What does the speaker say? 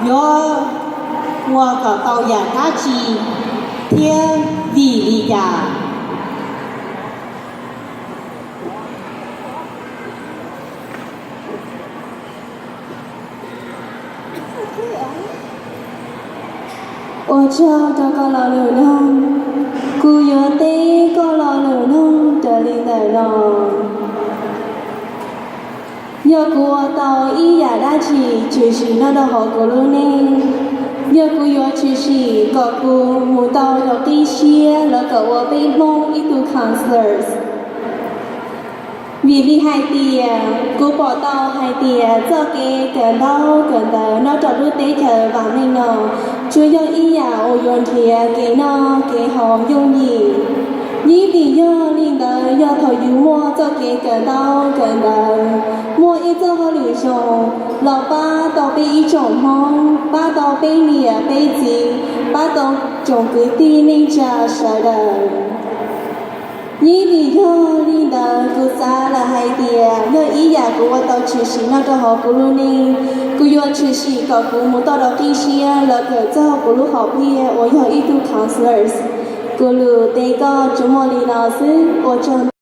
Yuav ua kom tau yam dab tsi thiab vim li cas? Ua tsaug rau koj lo lus noog. Kuv yuav teb koj lo lus noog raws li ntawm no. Yog kuv ua tau ib yam dab tsi tshwm sim nyob rau hauv kuv lub neej, yog kuv yuav tshwm sim kom kuv mus tau rau qib siab lawv kom ua peb Hmoob ib tug counsellors. Vim li hais tias kuv pom tau hais tias txoj kev kawm ntaub kawm ntawv nyob rau lub teb chaws vam meej no tsuas yog ib yam uas yuav nrhiav kev noj kev haus yooj yim. Yeej vim yog li ntawd, yog thaum yus muaj txoj kev kawm ntaub kawm ntawv, muaj ib txoj hauj lwm zoo los pab tau peb ib tsoom Hmoob, pab tau peb niam peb txiv, pab tau tsoom kwv tij neej tsa sawv daws. Yeej vim yog li ntawd kuv xav lawm hais tias yog ib yam kuv ua tau tshwm sim nyob rau hauv kuv lub neej, kuv yuav tshwm sim kom kuv mus tau rau qib siab lawv kawm txog kuv lub hom phiaj uas yog ib tug counsellors. Kuv lus teb koj tsuas muaj li no xwb, ua tsaug.